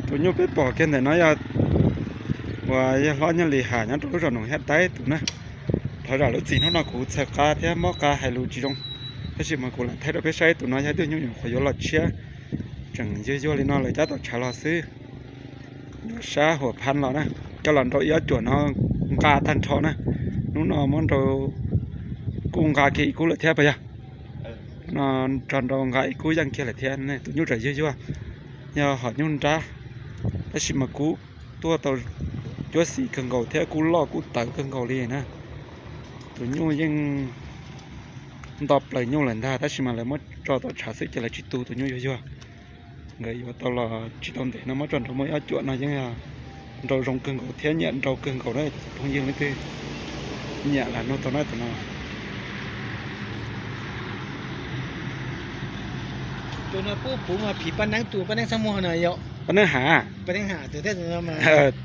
Tus nyuj peb pom kiag ntawm no yog uas yog hlob Nyaj Lis Ham nyob rau lub zos Noom Hab Taib tus na. Thov zam lub txim hnub no kuv txhawv qab thiab mob qab hais lus tsis zoo, tab sis mas kuv lam thaij rau peb saib. Tus no yog ib tug nyuj nyuam qhuav yuav los tshiab, tseem yuag yuag li no lawv cab tau tshav los xwb. Yuav sab huam phab los na, coj los nrau ib ob cuam no nqa tag nrho na. Hnub no muab nrau, kuj nqa kiag ib kub lawm thiab puas yog? No nrog nrau nqa ib kub yeej kiag lawm thiab. Tus nyuj tseem yuag yuag, yog hom nyuj nrab, tab sis mas kub tuaj tau cuab xim kawg nkaus thiab kub loj kub tawv kawg nkaus li na. Tus nyuj yeej nto plaws nyuj lawm ntag, tab sis mas lawv muab tso tau tshav xwb ces lawv tsis tu tus nyuj yuag yuag. Nkawd yuav tau los tsis tau ntev no muab tso nrau muaj ib ob cuam no yeej nrau zoo kawg nkaus thiab nyiam nrau kawg nkaus na. Phooj ywg leej twg nyiam lam nug tau na tus no. Tus no puv puv mas phim Paj Neeb tus, Paj Neeb Xab Muag no yom? Paj Neeb Ham. Paj Neeb Ham tus thiab tus no mas.